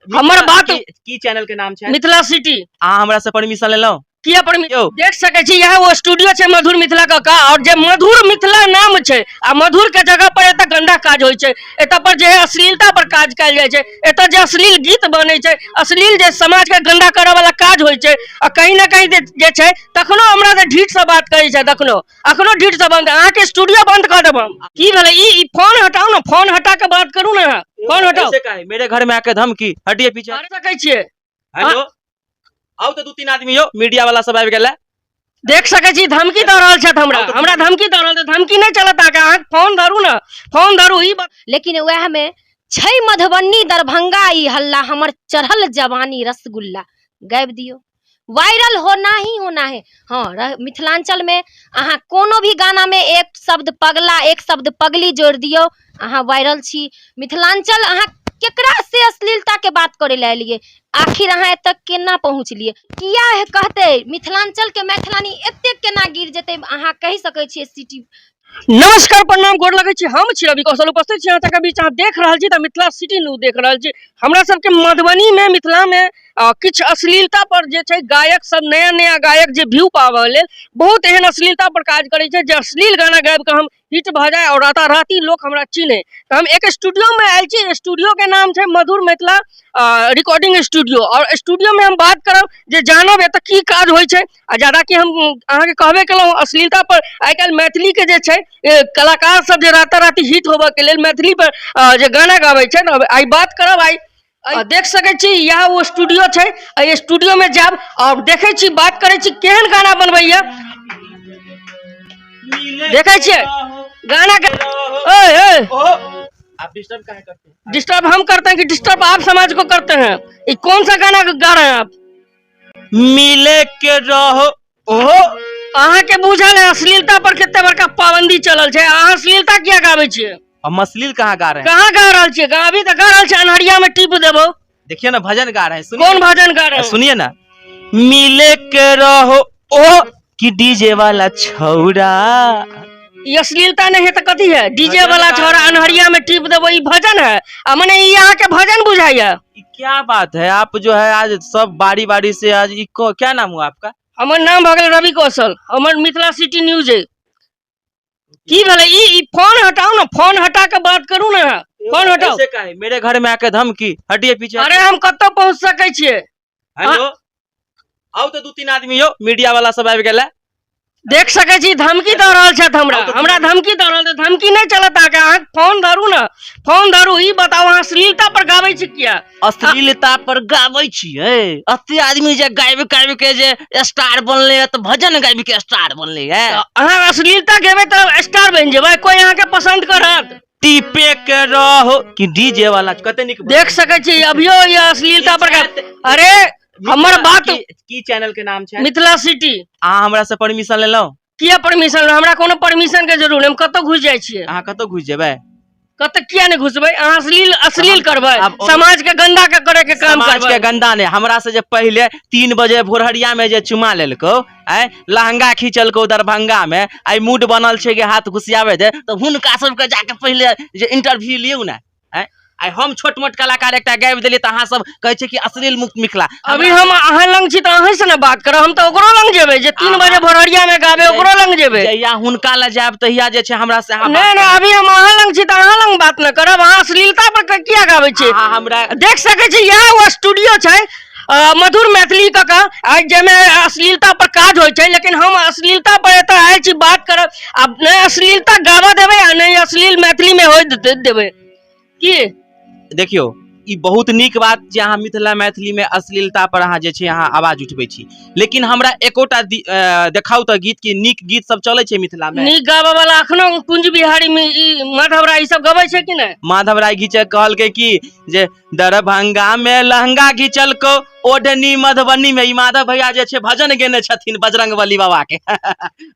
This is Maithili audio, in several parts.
हमर बात की चैनल के नाम छै? मिथिला सिटी। अहाँ हमरा से परमिशन लेलहुँ? किया परमिशन? देख सकै छी इएह ओ स्टूडियो छै मधुर मिथिला के का, और जे मधुर मिथिला नाम छै आ मधुर के जगह पर एतऽ गंदा काज होइ छै, एतऽ पर जे है अश्लीलता पर काज कयल जाइ छै, एतऽ जे अश्लील गीत बनै छै, अश्लील जे समाज के गंदा करऽ वाला काज होइ छै, आ कहीं ना कहीं जे छै तखनो हमरा से ढीठ से बात करै छै, तखनो अखनो ढीठ से बंद, अहाँके स्टूडियो बंद कऽ देब हम। की भेलै? ई फोन हटाउ ने, फोन हटा के बात करू ने, अहाँ फोन हटाउ। ऐसे काहे? मेरे घर में आके धमकी, हटिए पीछे। कर सकै छियै। हेलो, आउ तऽ 2-3 आदमी यौ, मीडिया वाला सब आबि गेलै। देख सकै छी धमकी दऽ रहल छथि हमरा, हमरा धमकी दऽ रहल छथि, धमकी नहि चलत अहाँके, अहाँ फोन धरू ने, फोन धरू। ई बात लेकिन वएह में छै मधुबनी दरभंगा ई हल्ला, हमर चढ़ल जवानी रसगुल्ला गाबि दियौ, वायरल होना ही होना है। हाँ, मिथिलांचल में अहाँ कोनो भी गाना में एक शब्द पगला, एक शब्द पगली जोड़ि दियौ, अहाँ वायरल छी। मिथिलांचल अहाँ केकरा से अश्लीलता के बात करे लए एलियै, आखिर अहाँ एतऽ केना पहुँचलियै? किया कहतै मिथिलांचल के मैथिलानी एते केना गिर जेतै? अहाँ कहि सकै छियै सिटी। नमस्कार, प्रणाम, गोर लगै छी। हम छी रवि कौशल, उपस्थित छी अहाँ सबके बीच। अहाँ देख रहल छी तऽ मिथिला सिटी न्यूज देख रहल छी। हमरा सबके मधुबनी में, मिथिला में किछु अश्लीलता पर जे छै गायक सब, नया नया गायक जे व्यू पाबऽ लेल बहुत एहन अश्लीलता पर काज करै छै जे अश्लील गाना गाबि कऽ हम हिट भऽ जाय और राताराती लोक हमरा चिन्है। तऽ हम एक स्टूडियो में आयल छी, स्टूडियो के नाम छै मधुर मिथिला रिकॉर्डिंग स्टूडियो, और स्टूडियो में हम बात करब जे जानब एतऽ की काज होइ छै। आ ज्यादा कि हम अहाँके कहबे केलहुँ, अश्लीलता पर आइ काल्हि मैथिली के जे छै कलाकार सब जे राताराती हिट होबऽ के लेल मैथिली पर जे गाना गाबै छै ने, आइ बात करब। आइ देख सकै छी इएह ओ स्टूडियो छै, एहि स्टूडियो में जायब और देखै छी, बात करै छी केहन गाना बनबैया। देखै छियै गाना के। ओए, ओए। आप डिस्टर्ब काहे करते हैं? डिस्टर्ब हम करते हैं कि डिस्टर्ब आप समाज को करते हैं? ये कौन सा गाना गा रहे हैं आप? मिले के रहो। ओहो, अहाँ के बुझल है अश्लीलता पर कते बड़का पाबंदी चलल छै, अहाँ अश्लीलता किया गाबै छियै? हम अश्लील कहाँ गा रहे हैं? कहाँ गा रहल छियै? अभी तऽ गा रहल छियै अन्हरिया में टीप देबो। देखिए ना, भजन गा रहे हैं, सुनिए। कौन भजन गा रहे हैं? सुनिए ना, मिले के रहो ओ कि डीजे वाला छौड़ा। ई अश्लीलता नहीं है तो कथी है? डीजे भजन वाला गा छौड़ा रहे हैं। अन्हरिया में टीप देबो, ई भजन है? आ मने ई अहाँ के भजन बुझाइया? ई क्या बात है, आप जो है आज सब बारी बारी से आज ई क्या नाम हुआ आपका? हमर नाम भऽ गेल रवि कौशल, हमर मिथिला सिटी न्यूज है। की भेलै? ई फोन हटाउ ने, फोन हटा के बात करू ने, अहाँ फोन हटाउ। ऐसे काहे? मेरे घर में आके धमकी, हटिए पीछे। अरे हम कतऽ पहुँच सकै छियै? हेलो, आउ तऽ 2-3 आदमी यौ, मीडिया वाला सब आबि गेलै। देख सकै छी धमकी दऽ रहल छथि हमरा, आउ तऽ हमरा धमकी दऽ रहल छथि, धमकी नहि चलत अहाँके, अहाँ फोन धरू ने, फोन धरू। ई बताउ अहाँ अश्लीलता पर गाबै छी किया? अश्लीलता पर गाबै छियै? एते आदमी जे गाबि गाबि के जे स्टार बनलै तऽ भजन गाबि के स्टार बनलै। अहाँ अश्लीलता गेबै तऽ स्टार बनि जेबै, कोई अहाँके पसंद करत? टीपे के रहो कि डीजे वाला कते नीक। देख सकै छी अभियो ई अश्लीलता पर अरे हमर बात की चैनल के नाम छै? मिथिला सिटी। अहाँ हमरा से परमिशन लेलहुँ? किया परमिशन? हमरा कोनो परमिशन के जरूर नहीं, हम कतौ घुस जाइ छियै। अहाँ कतौ घुस जेबै? कतऽ किया नहीं घुसबै? अहाँ अश्लील अश्लील करबै, आब समाज के गंदा के करे के काम समाज करबै। के गंदा नहीं, हमरा से जे पहले 3 बजे भोरहरिया में जे चुमा लेलको, आय लहंगा खींचलको दरभंगा में, आइ मूड बनल छै कि हाथ घुसियावे दे, तऽ हुनका सबके जाके पहिले जे इंटरव्यू लियौ ने। आय आइ हम छोट मोट कलाकार एकटा गाबि देलियै तऽ अहाँ सब कहै छै कि अश्लील मुक्त मिथिला। अभी हम अहाँ लग छी तऽ अहीं से ने बात करब, हम तऽ ओकरो लग जेबै जे 3 बजे भोरहरिया में गाबे, ओकरो लग जेबै। जहिया हुनका लग जायब तहिया जे छै हमरा से अहाँ नहीं, बात नहीं, करब। अभी हम अहाँ लग छी तऽ अहाँ लग बात न करब। अहाँ अश्लीलता पर किया गाबै छी? अहाँ हमरा देख सकै छी इएह ओ स्टूडियो छै मधुर मैथिली कऽ के, आइ जाहिमे अश्लीलता पर काज होइ छै, लेकिन हम अश्लीलता पर एतऽ आयल छी बात करब, आब नहि अश्लीलता गाबऽ देबै आ नहि अश्लील मैथिली में होइ देबै। की देखियौ, ई बहुत नीक बात जे अहाँ मिथिला मैथिली में अश्लीलता पर अहाँ जे छै अहाँ आवाज उठबै छी, लेकिन हमरा एकोटा देखाउ तऽ गीत की नीक गीत सब चलै छै मिथिला में? नीक गाबऽ वाला अखनो कुंज बिहारी में ई माधव राय ई सब गबै छै कि नहि? माधव राय घीचे कहलकै कि जे दरभंगा में लहंगा घिचलको ओढ़नी मधुबनी में। ई माधव भैया जे छै भजन गेने छथिन बजरंगबली बाबा के,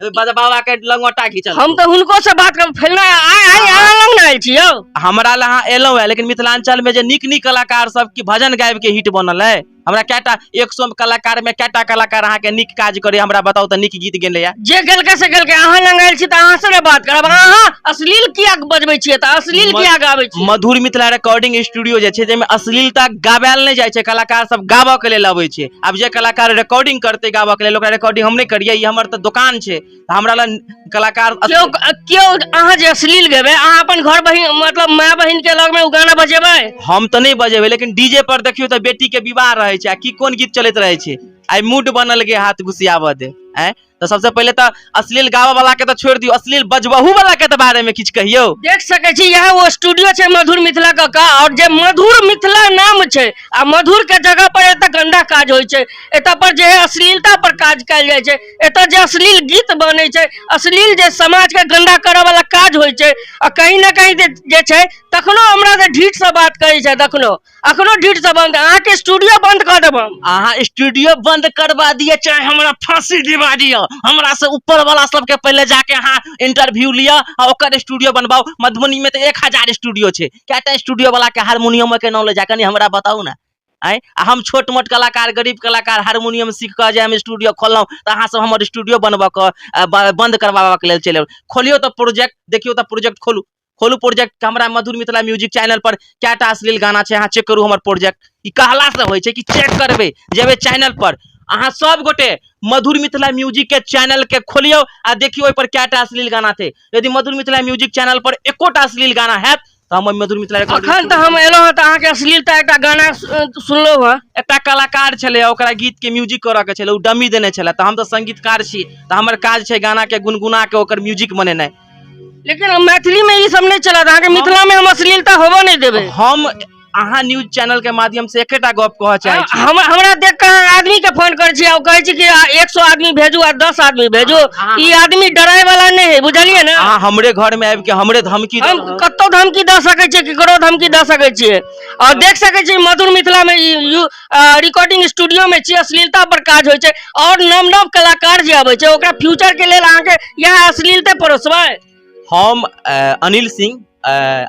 बाबा के लंगोटा घिचल। हम तऽ हुनको से बात करब, फैलना आइ आइ अहाँ लग ने आयल छी यौ। हमरा लग अहाँ एलहुँ है, लेकिन मिथिलांचल में जे नीक नीक कलाकार सब की भजन गाबि के हिट बनल है, हमरा कएटा 100 कलाकार में कएटा कलाकार अहाँके नीक काज करे, हमरा बताउ तऽ नीक गीत गेलैया। जे गेलकै से गेलकै, अहाँ लग आयल छी तऽ अहाँ से बात करब। अहाँ अश्लील किया बजबै छियै, तऽ अश्लील किया गाबै छियै? मधुर मिथिला रिकॉर्डिंग स्टूडियो जे छै, जाहिमे अश्लीलता गाबैल नहि जाइ छै, कलाकार सब गाबऽ के लेल अबै छै। आब जे कलाकार रिकॉर्डिंग करतै गाबऽ के लेल, ओकरा रिकॉर्डिंग हम नहि करियै, ई हमर तऽ दोकान छै, तऽ हमरा लग कलाकार केओ केओ अहाँ जे अश्लील गेबै, अहाँ अपन घर बहिन मतलब माय बहिन के लग में ओ गाना बजेबै? हम तऽ नहि बजेबै, लेकिन डीजे पर देखियौ तऽ बेटी के विवाह रहै छै आ की कोन गीत चलैत रहै छै, आइ मूड बनल गे हाथ घुसियाबऽ दे। आँय, तऽ सबसे पहिले तऽ अश्लील गाबऽ वाला के तऽ छोड़ि दियौ, अश्लील बजबहु वाला के तऽ बारे में किछु कहियौ। देख सकै छी इएह ओ स्टूडियो छै मधुर मिथिला के का, और जे मधुर मिथिला नाम छै आ मधुर के जगह पर एतऽ गंदा काज होइ छै, एतऽ पर जे है अश्लीलता पर काज कयल जाइ छै, एतऽ जे अश्लील गीत बनै छै, अश्लील जे समाज के गंदा करऽ वाला काज होइ छै, आ कहीं ना कहीं जे छै तखनो हमरा से ढीठ से बात करै छै, तखनो अखनो ढीठ से बंद, अहाँके स्टूडियो बंद कऽ देब हम। अहाँ स्टूडियो बंद करवा दिअ चाहे हमरा फांसी दिवा दिअ, हमरा से ऊपर वाला सबके पहिले जाके अहाँ इंटरव्यू लिअ आ ओकर स्टूडियो बनबाउ। मधुबनी में तऽ 1000 स्टूडियो छै, कएटा स्टूडियो वाला के हारमोनियम के नॉलेज है कनि हमरा बताउ ने। आँय, आ हम छोट मोट कलाकार गरीब कलाकार हारमोनियम सीख कऽ जे हम स्टूडियो खोललहुँ तऽ अहाँ सब हमर स्टूडियो बनबऽ के बंद करबाबऽ के लेल चलि एलहुँ। खोलियौ तऽ प्रोजेक्ट, देखियौ तऽ प्रोजेक्ट खोलू, खोलू प्रोजेक्ट। हमरा मधुर मिथिला म्यूजिक चैनल पर कएटा अश्लील गाना छै, अहाँ चेक करू हमर प्रोजेक्ट। ई कहला से होइ छै कि चेक करबै जेबै चैनल पर, अहाँ सब गोटे मधुर मिथिला म्यूजिक के चैनल के खोलियौ आ देखियौ ओहि पर कएटा अश्लील गाना छै। यदि मधुर मिथिला म्यूजिक चैनल पर एकोटा अश्लील गाना हैत तऽ हम मधुर मिथिला रिकॉर्डिंग अखन तऽ हम एलहुँ हँ तऽ अहाँके अश्लीलता एकटा गाना सुनलहुँ हँ। एकटा कलाकार छलै, ओकरा गीत के म्यूजिक करऽ के छलै, ओ डमी देने छलै, तऽ हम तऽ संगीतकार छी, तऽ हमर काज छै गाना के गुनगुना के ओकर म्यूजिक बनेनाइ। लेकिन मैथिली में ई सब नहीं चलत, अहाँके मिथिला में हम अश्लीलता होबऽ नहीं देबै। हम अहाँ न्यूज चैनल के माध्यम से एकेटा गप कहऽ चाहै छी। हमरा देख कऽ अहाँ आदमी के फोन करै छी आ कहै छी कि 100 आदमी भेजू आ 10 आदमी भेजू, ई आदमी डराय वाला नहीं है, बुझलियै ने? अहाँ हमरे घर में आबि के हमरे धमकी हम कतौ धमकी दऽ सकै छियै, केकरो धमकी दऽ सकै छियै। और देख सकै छी मधुर मिथिला में रिकॉर्डिंग स्टूडियो में छी, अश्लीलता पर काज होइ छै और नव नव कलाकार जे अबै छै ओकरा फ्यूचर के लेल अहाँके इएह अश्लीलते परोसबै। हम अनिल सिंह,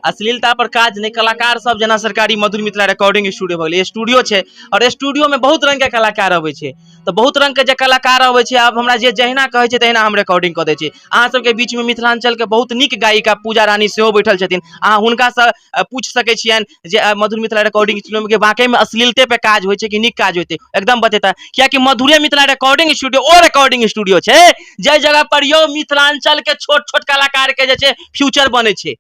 अश्लीलता पर काज नहि, कलाकार सब जेना सरकारी मधुर मिथिला रिकॉर्डिंग स्टूडियो भऽ गेलै, स्टूडियो छै और स्टूडियो में बहुत रंग के कलाकार अबै छै, तऽ बहुत रंग के जे कलाकार अबै छै, आब हमरा जे जहिना कहै छै तहिना हम रिकॉर्डिंग कऽ दै छी। अहाँ सबके बीच में मिथिलांचल के बहुत नीक गायिका पूजा रानी सेहो बैठल छथिन, अहाँ हुनकासँ पूछि सकै छियनि जे मधुर मिथिला रिकॉर्डिंग स्टूडियो के वाकई में अश्लीलते पे काज होइ छै कि नीक काज होइतै, एकदम बतेता। कियाकि मधुरे मिथिला रिकॉर्डिंग स्टूडियो ओ रिकॉर्डिंग स्टूडियो छै जाहि जगह पर यौ मिथिलांचल के छोट छोट कलाकार के जे छै फ्यूचर बनै छै,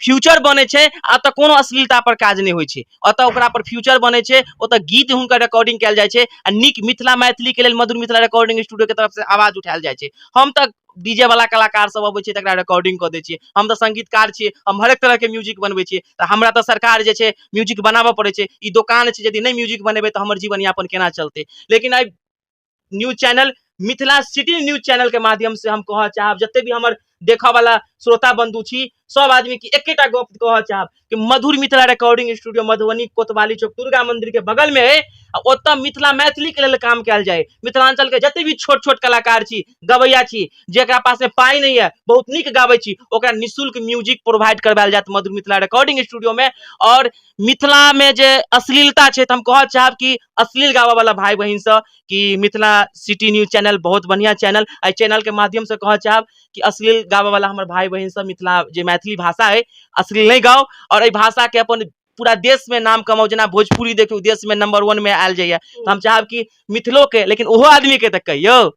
फ्यूचर बनै छै, आ ओतऽ कोनो अश्लीलता पर काज नहि होइ छै, ओतऽ ओकरा पर फ्यूचर बनै छै, ओतऽ गीत हुनकर रिकॉर्डिंग कयल जाइ छै आ नीक मिथिला मैथिली के लेल मधुर मिथिला रिकॉर्डिंग स्टूडियो के तरफ से आवाज उठायल जाइ छै। हम तऽ डीजे वाला कलाकार सब अबै छै तकरा रिकॉर्डिंग कऽ दै छियै, हम तऽ संगीतकार छियै, हम हरेक तरह के म्यूजिक बनबै छियै, तऽ हमरा तऽ सरकार जे छै म्यूजिक बनाबऽ पड़ै छै, ई दोकान छै, यदि नहि म्यूजिक बनेबै तऽ हमर जीवन यापन केना चलतै। लेकिन आइ news channel Mithila city news channel के माध्यम से हम कहऽ चाहब जते भी हमर देखऽ वाला श्रोता बंधु छी सब आदमी के एकेटा गप कहऽ चाहब कि मधुर मिथिला रिकॉर्डिंग स्टूडियो मधुबनी कोतवाली चौक दुर्गा मंदिर के बगल में है, आ ओतऽ मिथिला मैथिली के लेल काम कयल जाय। मिथिलांचल के जते भी छोट छोट कलाकार छी, गवैया छी, जेकरा पास में पाई नहीं है, बहुत नीक गाबै छी, ओकरा निःशुल्क म्यूजिक प्रोवाइड करवायल जायत मधुर मिथिला रिकॉर्डिंग स्टूडियो में। और मिथिला में जे अश्लीलता छै तऽ हम कहऽ चाहब कि अश्लील गाबऽ वाला भाई बहिन सँ कि मिथिला सिटी न्यूज चैनल बहुत बढ़िया चैनल, एहि चैनल के माध्यम से कहऽ चाहब कि अश्लील गाबऽ वाला हमर भाई बहिन सब मिथिला जे मैथिली भाषा है अश्लील नहीं गाओ और एहि भाषा के अपन पूरा देश में नाम कमाओ। जेना भोजपुरी देखियौ देश में नंबर 1 में आयल जाइए, तऽ हम चाहब कि मिथिलो के, लेकिन ओहो आदमी के तऽ कहियौ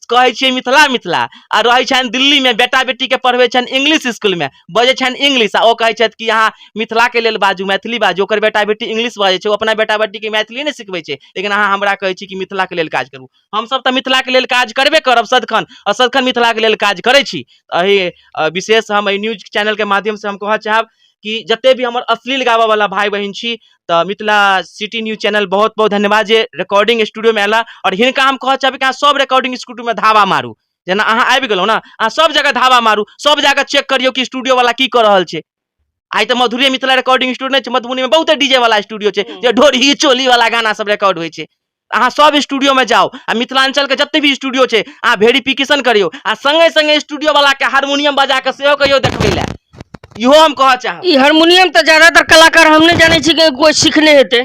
कहै छियै मिथिला मिथिला आ रहै छनि दिल्ली में, बेटा बेटी के पढ़बै छनि इंग्लिश स्कूल में, बजै छनि इंग्लिश आ ओ कहै छथि कि अहाँ मिथिला के लेल बाजू मैथिली बाजू, ओकर बेटा बेटी इंग्लिश बाजै छै, ओ अपना बेटा बेटी के मैथिली नहि सिखबै छै, लेकिन अहाँ हमरा कहै छी कि मिथिला के लेल काज करू। हमसब तऽ मिथिला के लेल काज करबे करब सदखन आ सदखन मिथिला के लेल काज करै छी। एहि विशेष हम एहि न्यूज चैनल के माध्यम से हम कहऽ चाहब कि जते भी हमर अश्लील गाबऽ वाला भाई बहिन छी तऽ मिथिला सिटी न्यूज चैनल बहुत बहुत धन्यवाद जे रिकॉर्डिंग स्टूडियो में आयला। और हिनका हम कहऽ चाहबै कि अहाँ सब रिकॉर्डिंग स्टूडियो में धावा मारू, जेना अहाँ आबि गेलहुँ ने, अहाँ सब जगह धावा मारू, सब जगह चेक करियौ कि स्टूडियो वाला की कऽ रहल छै। आइ तऽ मधुरे मिथिला रिकॉर्डिंग स्टूडियो नहि छै, मधुबनी में बहुते डीजे वाला स्टूडियो छै जे ढोरी चोली वाला गाना सब रिकॉर्ड होइ छै। अहाँ सब स्टूडियो में जाओ आ मिथिलांचल के जते भी स्टूडियो छै अहाँ वेरिफिकेशन करियौ आ संगे संगे स्टूडियो वाला के हारमोनियम बजा के सेहो कहियौ देखबै लए, इहो हम कहऽ चाहब। ई हारमोनियम तऽ ज्यादातर कलाकार हम नहि जानै छी कि कोइ सीखने हेतै।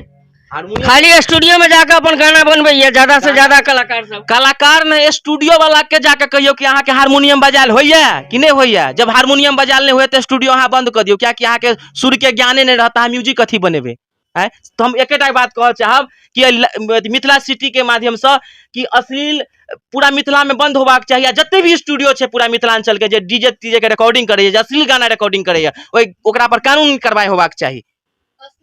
हारमोनियम खाली स्टूडियो में जाके अपन गाना बनबैया ज्यादा से ज्यादा कलाकार सब। कलाकार ने स्टूडियो वाला के जाके कहियो कि अहाँके हारमोनियम बजायल होइया कि नहि होइया। जब हारमोनियम बजायल नहि होइया तऽ स्टूडियो अहाँ बंद कऽ दियौ, कियाकि अहाँके सुर के ज्ञाने नहि रहत, अहाँ म्यूजिक कथी बनेबै। आँय, तऽ हम एकेटा बात कहऽ चाहब कि एहि मिथिला सिटी के माध्यमसँ कि अश्लील पूरा मिथिला में बंद होबाक चाही, आ जते भी स्टूडियो छै पूरा मिथिलांचल के जे डीजे तीजे के रिकॉर्डिंग करैया, जे अश्लील गाना रिकॉर्डिंग करैया, ओहि ओकरा पर कानूनी कार्रवाई होबाक चाही।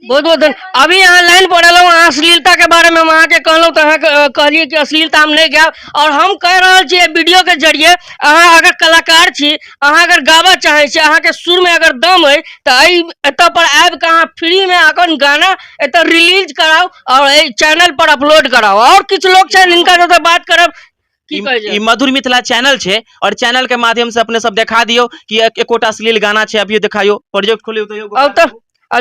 बहुत बहुत धन्यवाद। अभी अहाँ लाइन पर एलहुँ, अहाँ अश्लीलता के बारे में हम अहाँके कहलहुँ तऽ अहाँके कहलियै कि अश्लीलता हम नहि गायब, और हम कहि रहल छी एहि वीडियो के जरिए, अहाँ अगर कलाकार छी, अहाँ अगर गाबऽ चाहै छी, अहाँके सुर में अगर दम अइ तऽ एहि एतऽ पर आबि कऽ अहाँ फ्री में अपन गाना एतऽ रिलीज कराउ और एहि चैनल पर अपलोड कराउ। और किछु लोग छनि हिनका सबसँ बात करब, की कहै छै? ई मधुर मिथिला चैनल छै और चैनल के माध्यम से अपने सब देखा दियौ कि एकोटा अश्लील गाना छै, अभियो देखाइयो, प्रोजेक्ट खोलियौ तऽ यौ। आब तऽ आ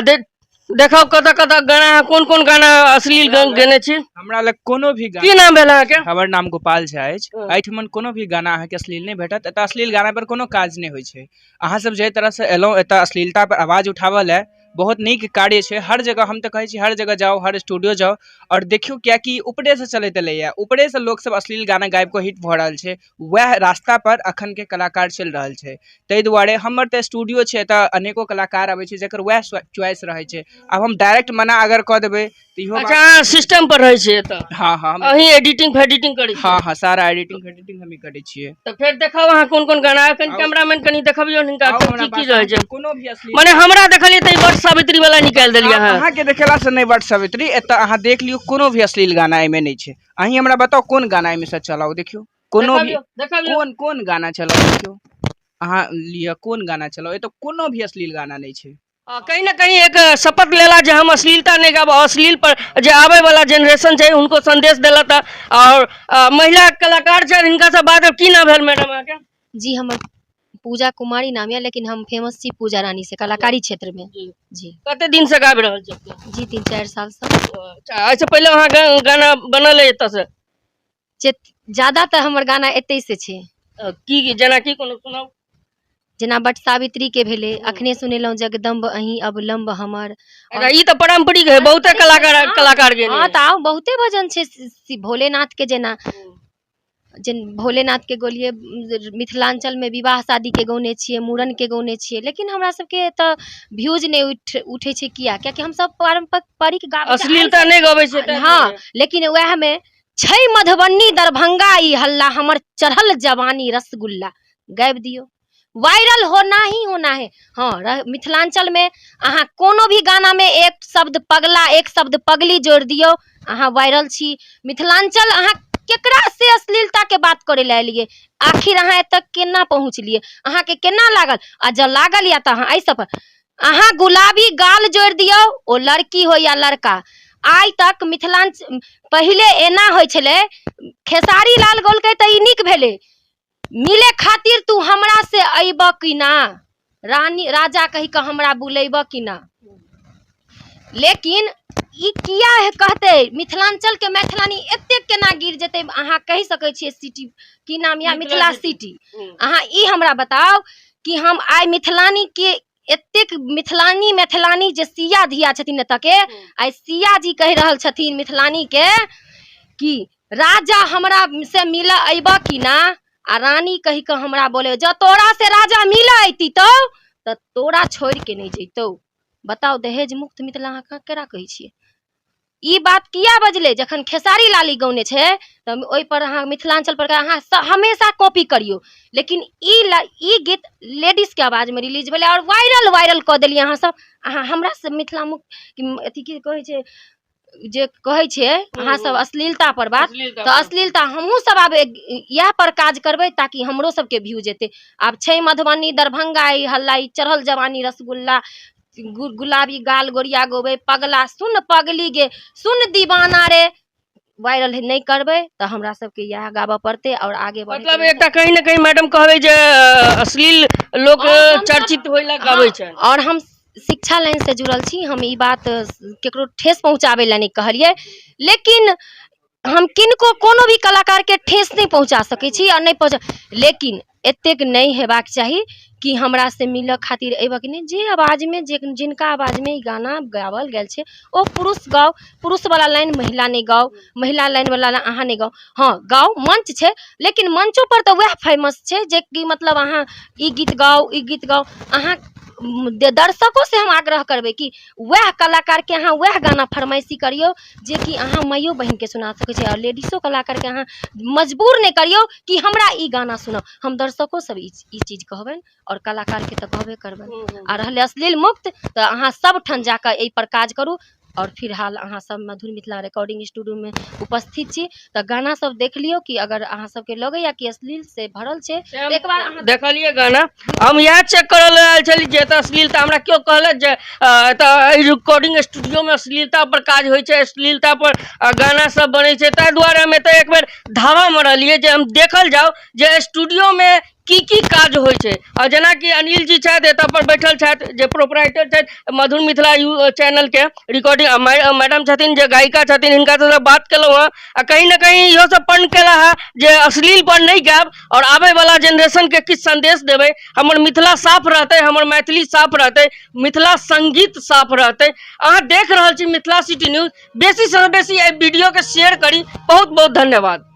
देखाउ कतऽ कतऽ गाना, अहाँ कोन कोन गाना अश्लील गेने छी? हमरा लग कोनो भी गाना। की नाम भेल अहाँके? हमर नाम गोपाल झा अछि। एहिठमन कोनो भी गाना अहाँके अश्लील नहि भेटत। एतऽ अश्लील गाना पर कोनो काज नहि होइ छै। अहाँ सब जाहि तरह से एलहुँ एतऽ अश्लीलता पर आवाज उठाबऽ लए, बहुत नीक कार्य छै। हर जगह हम तऽ कहै छी, हर जगह जाउ, हर स्टूडियो जाउ आओर देखियौ, कियाकि ऊपरेसँ चलैत एलैए, ऊपरेसँ लोकसब अश्लील गाना गाबि कऽ हिट भऽ रहल छै। वएह रास्ता पर अखनके कलाकार चलि रहल छै। ताहि दुआरे हमर तऽ स्टूडियो छै, एतऽ अनेको कलाकार अबै छै जकर वएह चॉइस रहै छै। आब हम डायरेक्ट मना अगर कऽ देबै तऽ इहो अच्छा, अहाँ सिस्टम पर रहै छियै एतऽ? हँ हँ, हम अहीं एडिटिंग फेडिटिंग करै छियै? हँ हँ, सारा एडिटिंग फेडिटिंग हमही करै छियै। तऽ फेर देखाउ अहाँ कोन कोन गाना, कनि आउ। कैमरामैन कनि देखबियौ हिनका आउ हमरा की की पास रहै छै। कोनो भी असली मने हमरा देखलियै तऽ ई बड़ सावित्री वाला निकालि देलियै अहाँ। अहाँके देखेला से नहि बट सावित्री, एतऽ अहाँ देख लियौ कोनो भी अश्लील गाना एहिमे नहि छै। अहीं हमरा बताउ कोन गाना एहिमे से चलाउ, देखियौ कोनो भी देखबियौ, देखबियौ। कोन कोन गाना चलाउ, देखियौ अहाँ लिअ कोन गाना चलाउ, एतऽ कोनो भी अश्लील गाना नहि छै। कहीं ना कहीं एक शपथ लेला जे हम अश्लीलता नहि गायब, अश्लील पर जे आबै वाला जेनरेशन छै हुनको संदेश देला। तऽ और महिला कलाकार छै, हिनका से बात। की नाम भेल मैडम अहाँके? जी, हमर पूजा कुमारी नाम यऽ, लेकिन हम फेमस छी पूजा रानी से कलाकारी क्षेत्र में। जी। जी। कते दिन से गाबि रहल छी? जी, 3-4 साल से। अच्छा, एहिसँ पहिले अहाँ गाना बनल अइ एतऽ से? जे ज्यादा तऽ हमर गाना एतै से छै। की जेना की कोनो सुनाउ? जेना बट सावित्री के भेलै, अखने सुनेलहुँ जगदम्ब अहीं अवलम्ब हमर। अच्छा, ई तऽ पारम्परिक है, बहुते कलाकार गेने। हँ, तऽ आउ बहुते भजन छै भोलेनाथ के, जेना जेन भोलेनाथ के गोलिए मिथिलांचल में विवाह शादी के गौने छियै, मूड़न के गौने छियै, लेकिन हमरा सबके एतऽ व्यूज नहि उठै छै। किया? कियाकि हमसब पारम्परिक गाबै अश्लीलता नहि गबै छै ताहि हँ, दुआरे। लेकिन वएह में छै मधुबनी दरभंगा ई हल्ला, हमर चढ़ल जवानी रसगुल्ला, गाबि दियौ, वायरल होना ही होना है। हँ, मिथिलांचल में अहाँ कोनो भी गाना में एक शब्द पगला, एक शब्द पगली जोड़ि दियौ, अहाँ वायरल छी। मिथिलांचल अहाँ केकरा से अश्लीलता के बात करे लए एलियै? आखिर अहाँ एतऽ केना पहुँचलियै? अहाँके केना लागल? आ जँ लागल या तऽ अहाँ एहि सब पर अहाँ गुलाबी गाल जोड़ि दियौ, ओ लड़की हो या लड़का। आइ तक मिथिलांचल पहिले एना होइ छलै, खेसारी लाल गौलकै तऽ ई नीक भेलै, मिले खातिर तू हमरा से अयबऽ कि ना, रानी राजा कहि कऽ हमरा बुलेबऽ कि ना। लेकिन ई किया कहतै मिथिलांचल के मैथिलानी एतेक केना गिर जेतै? अहाँ कहि सकै छियै सिटी की नाम या मिथिला सिटी। अहाँ ई हमरा बताउ कि हम आइ मिथिलानी के एतेक मिथिलानी मैथिलानी जे सिया धिया छथिन एतऽ के, आइ सिया जी कहि रहल छथिन मिथिलानी के कि राजा हमरा से मिलऽ अयबऽ कि ना, आ रानी कहि कऽ हमरा बोले, जँ तोरा से राजा मिलऽ अयती तऽ तोरा छोड़ि के नहि जैतौ। बताउ, दहेज मुक्त मिथिला अहाँ केकरा कहै छियै? ई बात किया बजलै? जखन खेसारी लाल ई गौने छै तऽ ओहि पर अहाँ मिथिलांचल पर अहाँ हमेशा कॉपी करियौ, लेकिन ई गीत लेडीजके आवाजमे रिलीज भेलै आओर वायरल वायरल कऽ देलियै अहाँ सब। अहाँ हमरा से मिथिला मुक्त अथी की कहै छै जे कहै छियै अहाँ सब अश्लीलता पर बात, तऽ अश्लीलता हमहूँ सब आब इएह पर काज करबै ताकि हमरो सबके व्यूज एतै। आब छै मधुबनी दरभंगा ई हल्ला, ई चढ़ल जवानी रसगुल्ला, गुलाबी गाल गोरिया गोबै पगला, सुन पगली गे सुन दीवाना रे, वायरल नहि करबै तऽ हमरा सबके इएह गाबऽ पड़तै आओर आगे बढ़ैके मतलब लेल। एकटा कहीं ने कहीं मैडम कहबै जे अश्लील लोक आओर हमसब- चर्चित होइ लए गाबै छै। आओर हम शिक्षा लाइन से जुड़ल छी, हम ई बात केकरो ठेस पहुँचाबै लए नहि कहलियै, लेकिन हम किनको कोनो भी कलाकारके ठेस नहि पहुँचा सकै छी आओर नहि पहुँचा, लेकिन एतेक नहि हेबाक चाही कि हमरा से मिलऽ खातिर अयबऽ कि नहि। जे आवाजमे जे जिनका आवाजमे ई गाना गाओल गेल छै ओ पुरुष गाउ, पुरुषवला लाइन महिला नहि गाउ, महिला लाइनवला अहाँ नहि गाउ। हँ गाउ, मंच छै, लेकिन मंचो पर तऽ वएह फेमस छै जे कि मतलब अहाँ ई गीत गाउ, ई गीत गाउ। अहाँ दर्शको से हम आग्रह करबै कि वएह कलाकारके अहाँ वएह गाना फरमाइशी करियौ जेकि अहाँ माइयो बहिनके सुना सकै छी, आओर लेडीजो कलाकारके अहाँ मजबूर नहि करियौ कि हमरा ई गाना सुनाउ। हम दर्शको सब ई चीज कहबनि आओर कलाकारके तऽ कहबे करबनि। आ रहलै अश्लील मुक्त, तऽ अहाँ सब ठाम जाकऽ एहिपर काज करू। आओर फिलहाल अहाँ सब मधुर मिथिला रिकॉर्डिंग स्टूडियोमे उपस्थित छी तऽ गाना सब देख लियौ कि अगर अहाँ सबके लगैया कि अश्लील से भरल छै तऽ एक बार अहाँ देखलियै गाना। हम इएह चेक करऽ लए आयल छली जे एतऽ अश्लीलता, हमरा केओ कहलक जे एतऽ एहि रिकॉर्डिंग स्टूडियोमे अश्लीलता पर काज होइ छै, अश्लीलता पर गाना सब बनै छै, ताहि दुआरे हम एतऽ एक बेर धावा मरलियै जे हम देखल जाउ जे स्टूडियोमे की की काज होइ छै। आ जेनाकि अनिल जी छथि एतऽ पर बैठल छथि जे प्रोपराइटर छथि मधुर मिथिला यू चैनलके रिकॉर्डिंग, मैडम छथिन जे गायिका छथिन, हिनका सबसँ बात केलहुँ हँ आ कहीं ने कहीं इहो सब प्रण केला हँ जे अश्लील पर नहि गायब आओर आबैवला जेनरेशनके किछु संदेश देबै, हमर मिथिला साफ रहतै, हमर मैथिली साफ रहतै, मिथिला सङ्गीत साफ रहतै। अहाँ देख रहल छी मिथिला सिटी न्यूज, बेसीसँ बेसी एहि वीडियोके शेयर करी। बहुत बहुत धन्यवाद।